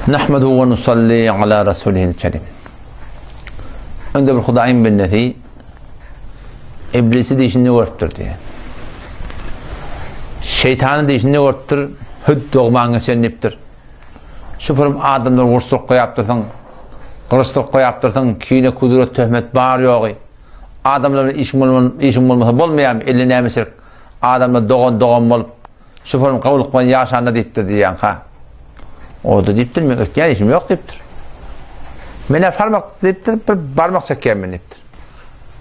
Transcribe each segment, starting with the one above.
Nahmedu we nusalli ala rasulihil kerim. Öňde bir Hudaýyň bendesi iblisi dişinde görüpdir diýe. Şeytany dişinde görüpdir, hüd dogman geçen diýipdir. Şu pürüm adamlar gurçluk goýapdyrsyň, gyryşlyk goýapdyrsyň, kine, kudret, töhmet bar ýogy. Adamlar bilen işiň bolman, işiň bolmasa bolmaýarmy? Elle näme şirk? Adamlar dogan dogan bolup Şu form gowluk bilen ýaşanda diýipdir diýýän-ha. O-da diýipdir, men ötýän işim ýok diýipdir. Men-ä barmak diýipdir, bir barmak çekýän men diýipdir.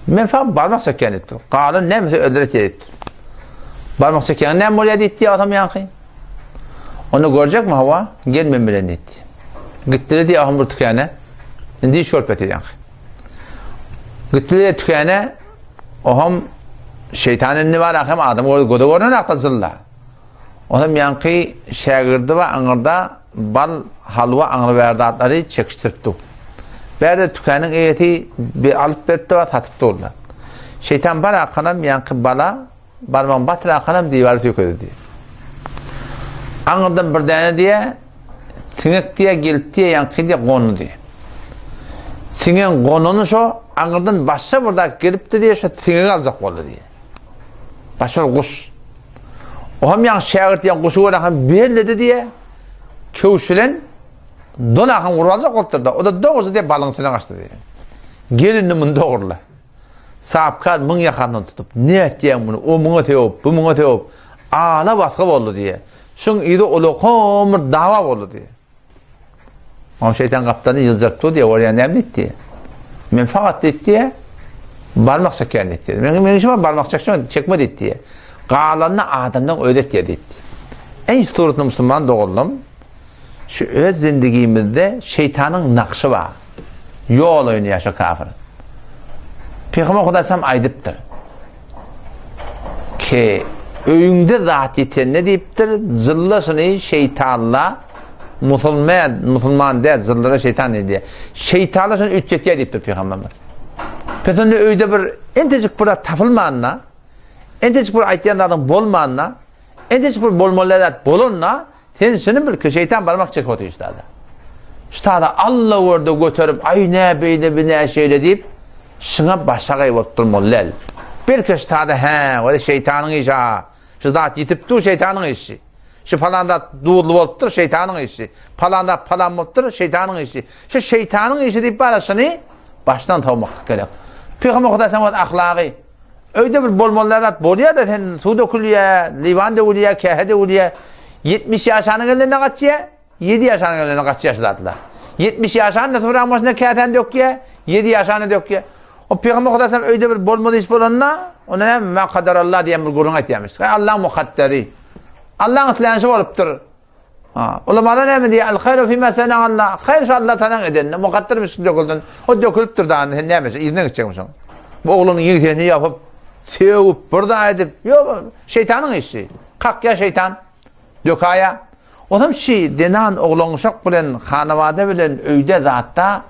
Men fa barmak çekýän diýipdir. Galan nämese özleri etýär diýipdir. Barmak çekýän näme bolýar diýipdi adam ýaňky. Onu görjekmi hawa? Gel men bilen diýipdi. Gitdiler diýip ahym bir tükene. Indi iş görüp ýatyr ýaňky. Gitdiler tükene. Oham şeýtan indi bar hem adam göze göze görnen akda jylla. Ohem ýaňky şägirdi bar aňyrda bal halwa aňry bärde atlary çekişdirip dur. Bärde tükeniň eýesi bir alyp beripdi bar satyp durlar. Şeýtan bar akanam ýaňky bala Barmagyny batyrakanam diwary söýkedi diýýär. Aňyrdan bir däne diýýär, siňek diýýär, gelip diýýär, ýaňky diýýär, gondy diýýär. Siňegiň gonany şo, aňyrdan başga bir zat gelipdi diýýär, şo siňegi aljak boldy diýýär. Başga bir guş. O hem ýaňky şägirt diýen guşy gören hem belledi diýýär. Köwüş bilen donakan urup aljak bolupdyr-da. O da dogrusu diýýär, balygyň içine gaçdy diýýär. Gel indi muny dogrula. Sapkar muň ýakandan tutup, Nätýäň muny, o muňa sögüp, bu muňa sögüp, ala basgy boldy diýýär. Şuň yzy ulakan bir dawa boldy diýýär. Oň şeýtan gapdalyny ýyljaryp dur diýýär, görýän näme diýdi diýýär. Men fakat diýdi diýýär, barmak çekýän diýdi diýýär. Meň meň işim bar, barmak çekşem, çekme diýdi diýýär. Galanyny adamdan özi etýär diýdi. Eý suratly musulman doganlarym, Şu öz zindigimizde şeýtanyň nakşy bar. Ýol oýnaýar şu kafir. Pygamber Hudaýsam aýdypdyr. Ki öýüňde zat ýetende diýipdir, jylla şuny şeýtanla musulman, musulman däl, jyllara şeýtan diýdi. Şeýtanla şuny üýtgetýär diýipdir pygamberimiz. Pes onda öýde bir entejik bir zat tapylmanda, entejik bir aýtýan zadyň bolmanda, entejik bir bolmaly zat bolanda, Sen şuny bil ki, şeýtan barmak çekip otyr şu zada. Şu zada Alla görde göterip, aý nä beýle, bi nä şeýle diýip, şuňa başagaý bolup durmaly däl. Belki şu zada hä, o şeýtanyň işi ha. Şu zat ýitip dur şeýtanyň işi. Şu palan zat duzly bolupdyr şeýtanyň işi. Palan zat palan bolupdyr şeýtanyň işi. Şu şeýtanyň işi diýip bara şuny başdan sowmaklyk gerek. Pygamber Hudaý sen ahlagy Öýde bir bolmaly zat bolýar-da sen suw dökülýär, liwan döwülýär, käse döwülýär. 70 ýaşanyň elinden gaçýar, 7 ýaşanyň elinden gaçýar şu zatlar. 70 ýaşan da suraň başynda käsäni dökýär, 7 ýaşany dökýär. O Pygamber Hudaýsam öýde bir bolmaly iş bolanda, onda näme ma kadarallah diýen bir gürrüň aýtýarmyş. Allaň mukadderi. Allaň islänşi bolupdyr. Ha, ulamalar näme diýýär? Al haýru fima sana'allah. Haýr şu Allah Tagalaň edeninde mukadder bir dökülsin. O dökülipdir da sen näme şu yzyna gitjekmi şoň? Bu oglunyň ýeňsesini ýapyp, sögüp, bir da edip, ýok, şeýtanyň işi. Kakýa şeýtan. Dökaýa. Onam şi zenan oglan uşak bilen hanawada bilen öýde zatda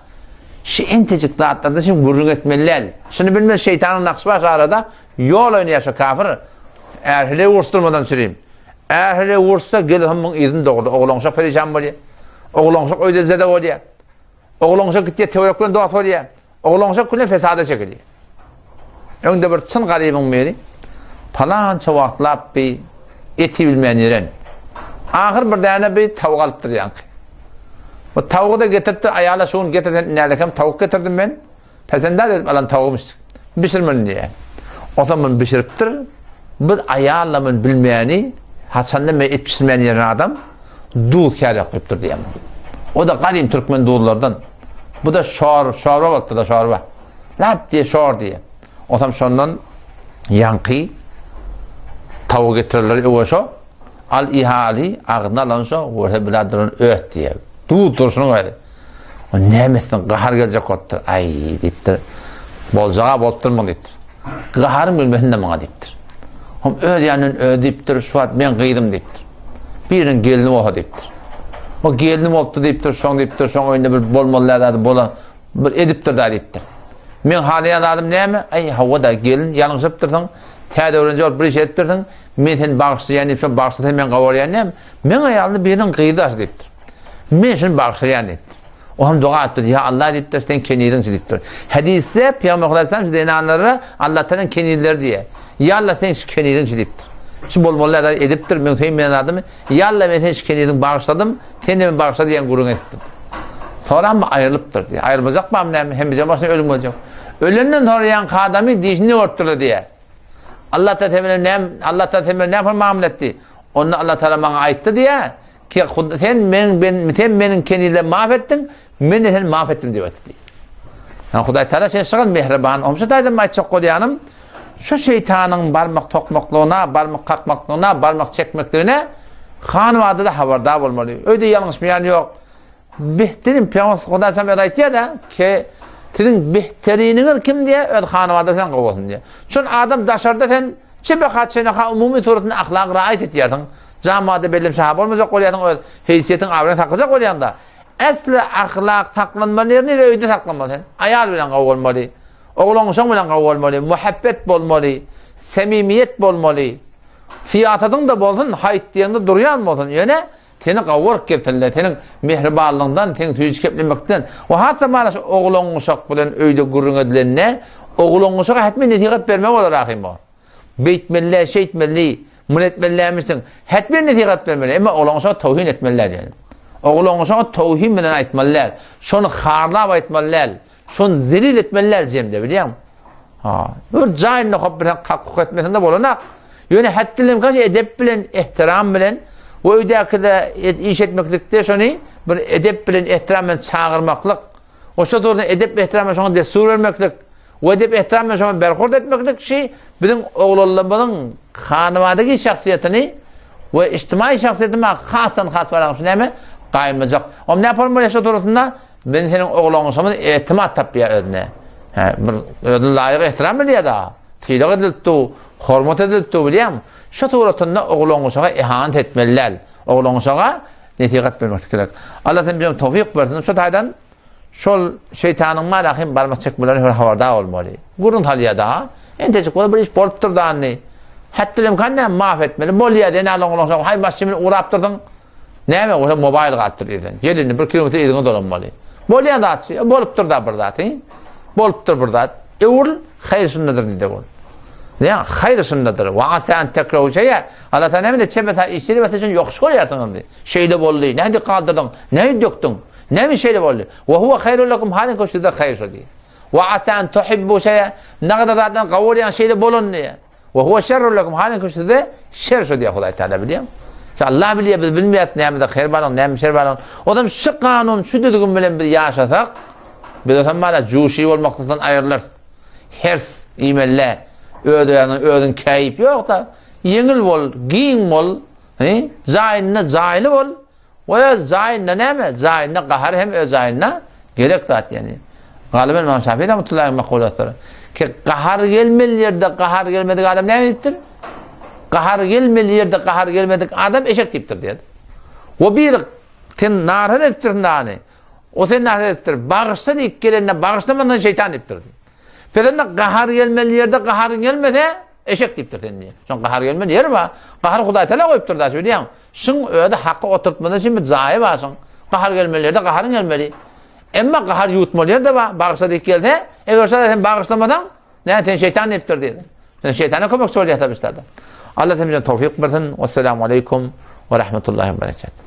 şi entejik zatlarda şi gürrüň etmeli däl. Şuny bilmez şeýtanyň nakşy bar şu arada. Ýol oýnaýar şu kafir. Är hile uruşdyrmadan çürim. Är hile ursa gel hem muň yzyny dogurdy. Oglan-uşak perişan bolýar. Oglan-uşak öýde zede bolýar. Oglan-uşak gitýär töwerek bilen dost bolýar. Oglan-uşak güne fesada çekilýär. Öňde bir çyn garybyň biri palança wagtlap bir eti bilmän ýören. Ahyr bir däne bir tawuk alypdyr ýaňky. Bu tawugy da getiripdir, aýala şu gün getir sen nädekem tawuk getirdim men. Pesendaz edip alan tawugym bişir muny diýýär. Onsoň muny bişiripdir. Biz aýalla muny bilmäni, haçanda men et bişirmän ýeren adam duz kärek goýupdyr diýýär. O da gadym türkmen duzlardan. Bu da şor, şorba bolupdyr da şorba. Lap diýe şor diýe. Onsoň şondan ýaňky tawuk getirirler öwe şo. Al ihaly agzyna alan şo, görse bila duran öt diýe. Duz durşunyň özi. O näme etsin, gahar geljek bolupdyr. Aý diýipdir. Boljaga bolupdyr muň diýipdir. Gaharym gelmesin de muňa diýipdir. Hom öz ýanyndan öz diýipdir, şu wagt men gyzym diýipdir. Biriniň gelni bolsa diýipdir. O gelni bolupdy diýipdir, şoň diýipdir, şoň öýünde bir bolmaly zady bolan bir edipdir da diýipdir. Men halaýan zadym näme? Aý, hawa-da, gelin ýalňyşypdyrsyň, täze öwrenje bolup bir iş edipdirsiň, men seni bagyşlaýan diýip, şo bagyşlasa men gabarýan näme? Meň aýalyny biriniň gyzy daşy diýipdir. Men şuny bagyşlaýan diýipdir. O hem doga etdir. Ýa Allah diýipdir, sen keniziňçi diýipdir. Hadisde Pygamber Aleyhisselam şu zenanlara Allah Teala kenizleri diýýär. Ýa Allah sen şu keniziňçi diýipdir. Şu bolmaly zat edipdir, men söýmeýän zadymy. Ýa Allah men sen şu keniziňi bagyşladym, sen hem bagyşla diýen gürrüň edipdir. Sonra ama aýrylypdyr diýýär. Aýrylmajak bam näme? Hemmeje başyna ölüm geljek. Ölenden sonra ýan adamy dişini görüpdir diýýär. Allah Teala bilen näme Allah Teala bilen näme muamele etdi? Onda Allah Teala maňa aýtdy diýýär. Ki sen men ben sen meniň kenile maaf etdiň, men de seni maaf etdim diýip aýtdy. Yani Hudaý Teala sen şygyl mehriban. Omşa taýdan aýtjak bolýanym, şu şeýtanyň barmak tokmaklygyna, barmak kakmaklygyna, barmak çekmekligine hanwada-da habardar bolmaly. Öýde ýalňyşmaýan ýok. Behterin Pygamber Hudaý sen öz aýtýar-da, ki siziň behteriniňiz kim diýe, öz hanwada sen gowy bolsun diýe. Şon adam daşarda sen çebeka çeneka umumy suratynda ahlak raýat etýärsiň. Jamada belli şaha bolmajak bolýarsyň, öz heýsiýetiň abraýyny saklajak bolýaň-da. Äsli ahlak saklanmaly ýeri nire öýde saklanmaly sen. Aýal bilen gowy bolmaly. Oglan-uşak bilen gowy bolmaly, muhabbet bolmaly, semimiýet bolmaly. Syýasatyň da bolsun, haýt diýeňde durýan bolsun. Ýöne seni gawuryp gelsinler, seniň mehribanlygyňdan, seniň süýji keplemekden. We hatda mana şu oglan-uşak bilen öýde gürrüň edilende, oglan-uşaga hetmen nesihat berme bolar ahym o. Beýtmeli, şeýtmeli, muny etmelimişsin. Hetmen nesihat bermeli. Emma oglan-uşaga towhin etmeli däl ýöne. Oglan-uşaga towhin bilen aýtmaly däl. Şony harlap aýtmaly däl. Şony zelil etmeli däl jemde, bilýäňmi? Ha, bir jaýynda hop bir hak-hukuk etmesinde bolanak. Ýöne hetdil-imkan edep bilen, ehtiram bilen we öýdäki-de iş etmeklikde şony bir edep bilen, ehtiram bilen çagyrmaklyk. Oşa durda edep ehtiram bilen şoňa dessur bermeklik we edep ehtiram bilen şoňa berhurt etmeklik şi biziň oglanlarymyzyň hanybadaki şahsyýetini we ijtimai şahsyýetini hasdan has baran şu näme? Gaýymlajak. Om näme bolmaly şo durusunda? Men seniň oglangyşymyz etimat tapýar özüne. Hä, bir özüne laýyk ehtiram bilýär da. Sylag edilip du, hormat edilip du bilýäň. Şu suratynda oglangyşaga ihanet etmeli däl. Oglangyşaga nesihat bermek gerek. Allah sen bize towfik bersin. Şu taýdan şol şeýtanyň malahym barmak çekmelerine her habardar bolmaly. Gurun salýar da. Entejik bolup bir iş bolupdyr da indi. Hatda imkan näme maaf etmeli. Bolýar, sen oglangyşaga haý başymy urap durdyň. Näme bolsa mobaýl galypdyr diýsen. Gel indi bir kilometr yzyňa dolanmaly. Bolýan zatçy, e, bolupdyr da bir zat. Bolupdyr bir zat. Öwrül, haýyr şundadyr diýdi ol. Ne haýyr şundadyr. Wa asa an tekrahu şeýe. Allah taala näme diýdi? Çebesa işleri we sen ýokuş görýärsiň indi. Şeýle boldy. Näde galdyrdyň? Näde dökdüň? Näme şeýle boldy? Wa huwa haýrul lakum halin köşde haýyr şo diýdi. Wa asa an tuhibbu şeýe. Näde zatdan gawurýan şeýle bolan diýdi. Ve huve şerrun lekum halynki size şer şo diýýär Hudaý Teala bilýäň. Şu Allah bilýär biz bilmeýäs nämede haýyr barlygyny näme şer barlygyny. Odam şu kanun şu düzgün bilen biz ýaşasak biz otam bala juşy bolmaklykdan aýrylarys. Hers iýmelle öz özüňe özüň käýip ýok-da ýeňil bol, giň bol, he, jaýynda jaýly bol. We öz jaýynda näme? Jaýynda gahar hem öz jaýynda gerek zat ýani. Galyben Imam Şafii rahmetullahi makulasydyr. Ki gahar gelmeli ýerde gahar gelmedik adam näme diýipdir? Gahar gelmeli ýerde gahar gelmedik adam eşek diýipdir diýdi. We bir sen narhat edipdirsin dany. O sen narhat edipdir. Bagyşla diýip gelende bagyşlamasaň şeýtan diýipdir. Pezende gahar gelmeli ýerde gaharyň gelmese eşek diýipdir sen diýip. Şoň gahar gelmeli ýeri bar. Gahar Hudaý Teala goýupdyr da, bilýäň. Şuň özi haky oturtmadan üçin bir jaýy bar şuň. Gahar gelmeli ýerde gaharyň gelmeli. Emma gahar ýutmaly ýerde bar. Bagyşla diýip gelse, eger şo sen bagyşlamasaň, näme sen şeýtan diýipdir diýdi. Sen şeýtana kömekçi bolýarsa bir zada. Allah sen bize towfik bersin. Wessalamu aleýkum we rahmetullahi we berekatuh.